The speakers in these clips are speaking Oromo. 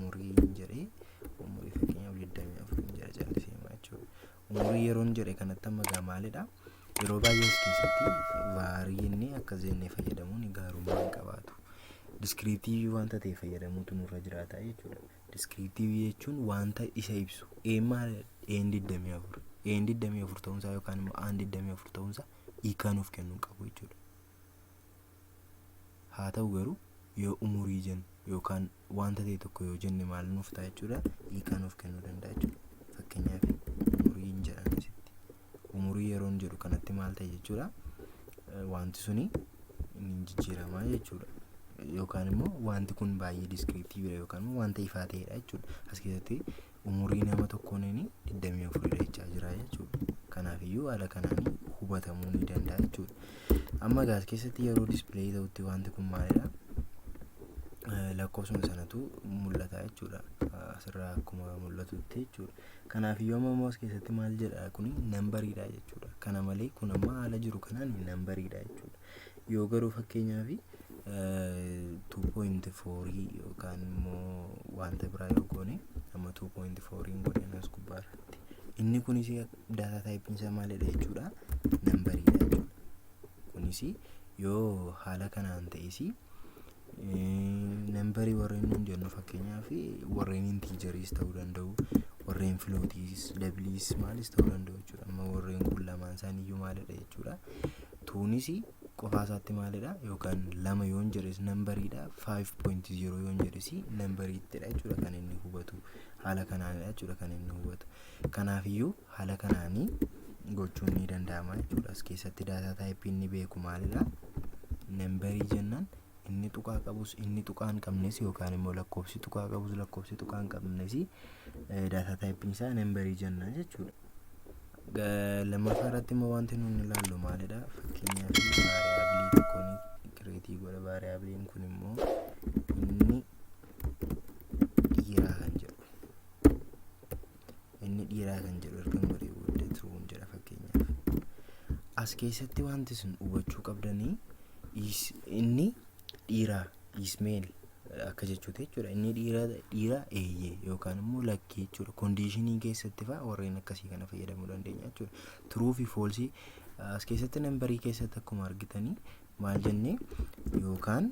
Umurii jedhee, umurii fakkeenyaaf 24 jedha callisee jechuudha. Umurii yeroon jedhe kanatti amma gaa maalidha? Yeroo baay'ee as keessatti var inni akkas jennee fayyadamuun gaarummaa hin qabaatu. Descriptive wanta ta'e fayyadamuutu nurra jiraata jechuudha. Descriptive jechuun wanta isa ibsu. Een maal? Een 24. Een 24 ta'uunsaa yookaan immoo aan 24 ta'uunsaa hiikaa nuuf kennuu qabu jechuudha. Haa ta'u garuu, yoo umurii jennu yookaan wanta ta'e tokko yoo jenne maal nuuf ta'a jechuudha? Hiikaa nuuf kennuu danda'a jechuudha. Fakkeenyaaf, umuriin jedhan asitti. Umurii yeroon jedhu kanatti maal ta'e jechuudha? Wanti suni ni jijjiiramaa jechuudha. Yookaan immoo wanti kun baay'ee descriptivedha yookaan immoo wanta ifaa ta'edha jechuudha. As keessatti umurii nama tokkoon inni 24dha jechaa jira jechuudha. Kanaafiyyuu haala kanaan hubatamuu ni danda'a jechuudha. Amma egaa as keessatti yeroo display ta'utti wanti kun maalidha? Lakkoofsuma sanatu mul'ata jechuudha. Asirraa akkuma mul'atutti jechuudha. Kanaafiyyuu amma immoo as keessatti maal jedha? Kuni numberiidha jechuudha. Kana malee kun amma haala jiru kanaan numberiidha jechuudha. Yoo garuu fakkeenyaaf 2.4 yookaan immoo wanta biraa yoo goone, amma 2.4 godheen as gubbaa irratti. Inni kunis data typeiin isaa maalidha jechuudha? Numberiidha jechuudha. Kunis yoo haala kanaan ta'es numberii warreen nuun jennu, fakkeenyaaf warreen integeriis ta'uu danda'u, warreen floatiis, doubleiis, maalis ta'uu danda'u jechuudha. Amma warreen kun lamaan isaaniiyyuu maalidha jechuudha? Twonis qofaa isaatti maalidha? Yookaan 2 yoon jedhes numberiidha. 5.0 yoon jedhes numberiittidha jechuudha kan inni hubatu. Haala kanaanidha jechuudha kan inni hubatu. Kanaafiyyuu haala kanaanii gochuun ni danda'ama jechuudha. As keessatti data type inni beeku maalidha? Numberii jennaan inni tuqaa qabus, inni tuqaa hin qabnes, yookaan immoo lakkoofsi tuqaa qabus, lakkoofsi tuqaa hin qabnes data typeiin isaa numberii jenna jechuudha. Lammaffaa irratti immoo wanti nuti ilaallu maalidha? Fakkeenyaaf, variable tokkoon create godha. Variableiin kun immoo inni dhiiraa kan jedhu. Inni dhiiraa kan jedhu erga godhee booddee trueun jedha fakkeenyaaf. As keessatti wanti isin hubachuu qabdanii inni dhiiraa, is male akka jechuuti jechuudha. Inni dhiira dhiira eeyyee yookaan immoo lakkii jechuudha. Conditionii keessatti fa'aa warreen akkasii kana fayyadamuu dandeenya jechuudha. True fi false as keessatti numberii keessatti akkuma argitanii maal jennee, yookaan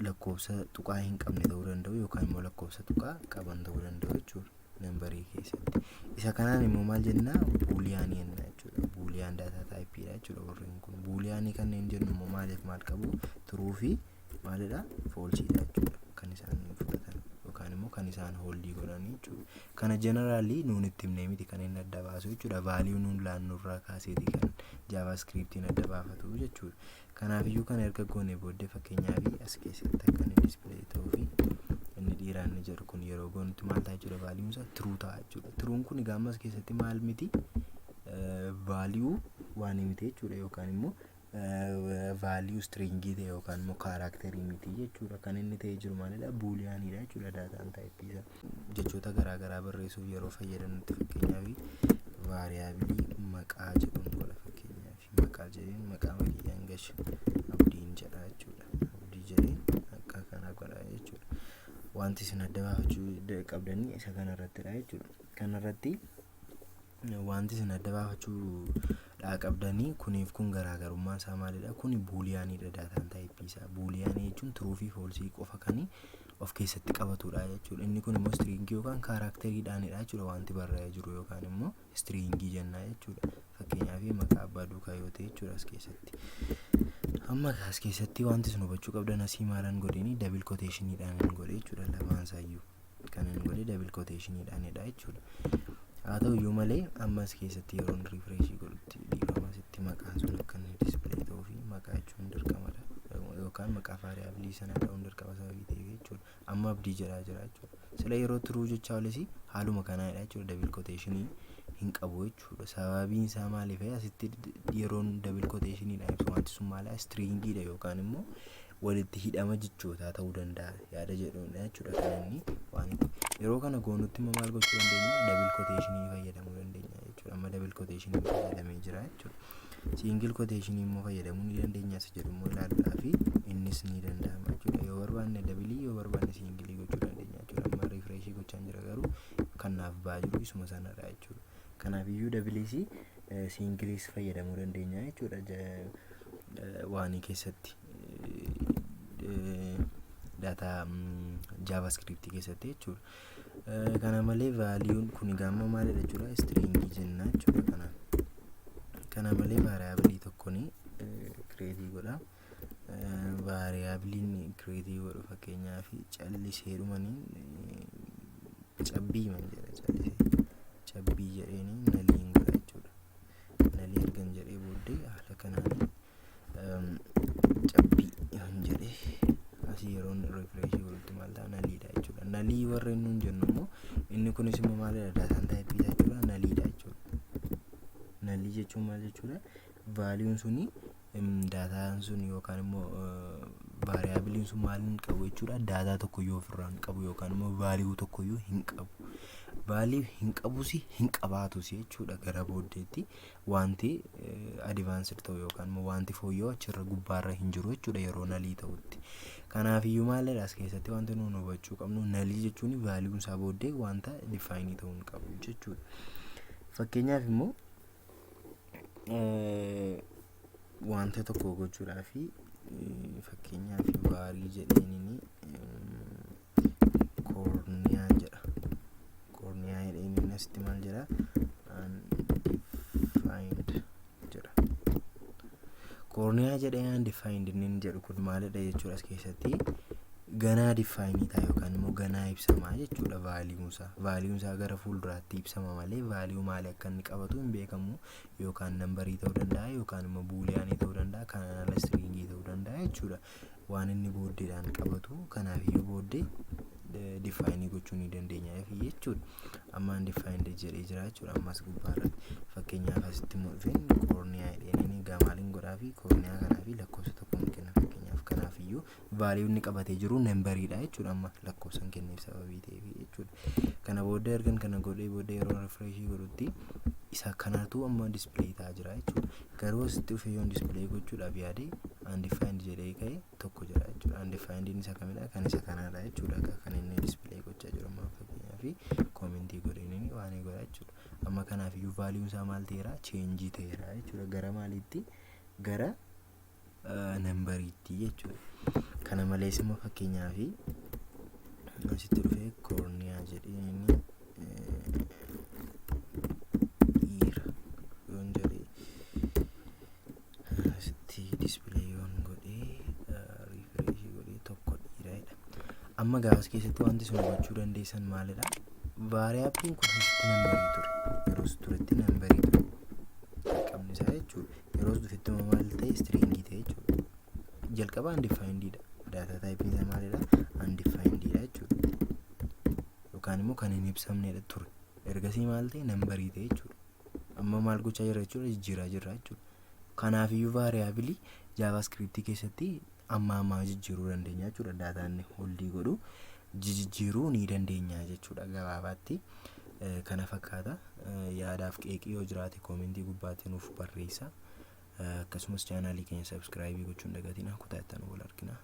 lakkoofsa tuqaa hin qabne ta'uu danda'u yookaan immoo lakkoofsa tuqaa qaban ta'uu danda'u jechuudha. Numberii keessatti. Isa kanaan immoo maal jennaa? Booleanii jenna jechuudha. Boolean data typeiidha jechuudha warreen kun. Booleanii kanneen jennu immoo maaliif maal qabu? True fi maalidha? Falseiidha jechuudha. Kan isaan fudhatan yookaan immoo kan isaan hold godhanii jechuudha. Kana generally nuun itti himnee miti kan inni adda baasu jechuudha. Value nuun laannurraa kaaseeti kan JavaScriptiin adda baafatu jechuudha. Kanaafiyyuu kana erga goone booddee, fakkeenyaaf, as keessatti akka inni display ta'uu fi inni dhiiraa inni jedhu kun yeroo goonutti maal ta'a jechuudha? Valueun isaa true ta'a jechuudha. Trueun kun egaa ammas keessatti maal miti? Value waan miti jechuudha, yookaan immoo value stringii ta'e yookaan immoo characterii miti jechuudha. Kan inni ta'ee jiru maalidha? Booleaniidha jechuudha dataan typeii isaa. Jechoota garaa garaa barreessuuf yeroo fayyadamnutti, fakkeenyaaf, variable maqaa jedhuun godha. Fakkeenyaaf, maqaa jedheen maqaa makiyyaan gasha, Abdiin jedha jechuudha. Abdii jedheen akka kana godha jechuudha. Wanti isin adda baafachuu qabdanii isa kanarrattidha jechuudha. Kanarratti wanti isin adda baafachuu qabdanii kuniif kun garaagarummaan isaa maalidha? Kuni booleaniidha dataan typeii isaa. Booleanii jechuun true fi false qofa kan of keessatti qabatudha jechuudha. Inni kun immoo stringii yookaan characteriidhaanidha jechuudha wanti barraa'ee jiru, yookaan immoo stringii jenna jechuudha. Fakkeenyaaf, maqaa abbaa duukaa yoo ta'e jechuudha as keessatti. Amma as keessatti wanti isin hubachuu qabdan asii maalan godhini? Double quotationiidhaan hin godhe jechuudha. Lamaan isaayyuu kan hin godhe double quotationiidhaanidha jechuudha. Haa ta'u iyyuu malee, amma as keessatti yeroon refresh godhutti, dhiifama, asitti maqaan sun akka inni display ta'uu fi maqaa jechuun dirqamadha yookaan maqaa variable sana ta'uun dirqama sababii ta'eef jechuudha. Amma Abdii jedhaa jira jechuudha. Sila yeroo true jechaa oles haaluma kanaadha jechuudha, double quotationii hin qabu jechuudha. Sababiin isaa maaliif? Asitti yeroon double quotationiidhaan ibsu wanti sun maali? Stringiidha yookaan immoo walitti hidhama jechootaa ta'uu danda'a yaada jedhudha jechuudha. Kan inni waan yeroo kana goonutti immoo maal gochuu dandeenya? Double quotationii fayyadamuu dandeenya jechuudha. Amma double quotationii fayyadamee jira jechuudha. Single quotationii immoo fayyadamuu ni dandeenya isa jedhu immoo ilaaluudhaa fi innis ni danda'ama jechuudha. Yoo barbaanne double, yoo barbaanne single gochuu dandeenya jechuudha. Amma refresh gochaa naaf ba'aa jiru isuma sanadha jechuudha. Kanaafiyyuu doubleis singleis fayyadamuu dandeenya jechuudha waanii keessatti, data JavaScript keessatti jechuudha. Kana malee valueun kun gaamma maalidha jechuudha? Stringii jenna jechuudha kanaan. Kana malee variableii tokkoon create godha. Variableiin create godhu fakkeenyaaf callisee dhumanii cabbii man jedha, callisee cabbii jedheeni nulliin godha jechuudha. Nullii ergan jedhee booddee haala kanaan cabbii yoon jedhee asii yeroon refresh godhutti maal ta'a? Nulliidha jechuudha. Nullii warreen nuun jennu immoo inni kunis immoo maalidha? Dataan typeii isaa jechuudha, nulliidha jechuudha. Nullii jechuun maal jechuudha? Valueun suni, dataan sun yookaan immoo variableiin sun maal hin qabu jechuudha? Data tokkoyyuu ofirraa hin qabu yookaan immoo value tokkoyyuu hin qabu. Value hin qabus, hin qabaatus jechuudha. Gara booddeetti wanti advanced ta'u yookaan immoo wanti fooyya'u achirra gubbaarra hin jiru jechuudha yeroo nullii ta'utti. Kanaafiyyuu maalidha as keessatti wanti nuun hubachuu qabnu? Nullii jechuun valueun isaa booddee wanta define ta'uu hin qabu jechuudha. Fakkeenyaaf immoo wanta tokko gochuudhaaf, fakkeenyaaf varii jedheenini koorniyaan jedha. Koorniyaa jedheenini asitti maal jedha? Undefined jedha. Koorniyaa jedhee undefined inni jedhu kun maalidha jechuudha? As keessatti ganaa define ta'a yookaan immoo ganaa ibsamaa jechuudha valueun isaa. Valueun isaa gara fuulduraatti ibsama malee value maalii akka inni qabatu hin beekamu, yookaan numberii ta'uu danda'a yookaan immoo booleanii ta'uu danda'a, kanaan ala stringii ta'uu danda'a jechuudha. Waan inni booddeedhaan qabatu kanaafiyyuu booddee define gochuu ni dandeenya jechuudha. Amma undefined jedhee jira jechuudha ammas gubbaarratti. Fakkeenyaaf asitti immoo dhufeen koorniyaa jedheen maaliin godhaa fi koorniyaa kanaa fi lakkoofsa tokko hin kenna fakkeenyaaf. Kanaafiyyuu value inni qabatee jiru numberiidha jechuudha, amma lakkoofsa hin kenneef sababii ta'eef jechuudha. Kana booddee ergan kana godhee booddee yeroo refresh godhutti isa kanatu amma display ta'aa jira jechuudha. Garuu asitti dhufee yoon display gochuudhaaf yaade undefined jedhee ka'e tokko jira jechuudha. Undefined isa kamidha? Kan isa kanaadha jechuudha. Kan inni display gochaa jiru amma fakkeenyaaf comment godheen waan godha jechuudha. Amma kanaafiyyuu valueun isaa maal ta'eera? Change ta'eera jechuudha. Gara maaliitti? Gara numberiitti jechuudha. Kana malees immoo fakkeenyaaf asitti dhufee koorniyaa jedheen dhiira yoon jedhee asitti display yoon godhee refresh godhee tokko dhiiradha. Amma gaafas keessatti wanti sun hubachuu dandeessan maalidha? Variableiin kun asitti numberii ture. Yeroo turetti numberii ture. Jalqabni isaa jechuudha. Yeroo dhufetti immoo maal ta'e? Stringii ta'e jechuudha. Jalqaba undefinedidha. Data typeiin isaa maalidha? Undefinedidha jechuudha. Yookaan immoo kan hin ibsamnedha ture. Ergasii maal ta'e? Numberii ta'e jechuudha. Amma maal gochaa jirra jechuudha? Jijjiiraa jirra jechuudha. Kanaafiyyuu variableii JavaScriptii keessatti amma ammaa jijjiiruu dandeenya jechuudha. Data inni hold godhu jijjiiruu ni dandeenya jechuudha gabaabaatti. Kana fakkaata. Yaadaaf qeeqii yoo jiraate comment gubbaatti nuuf barreessa. Akkasumas channelii keenya subscribe gochuun dagatina. Kutaa itti aanu wal argina.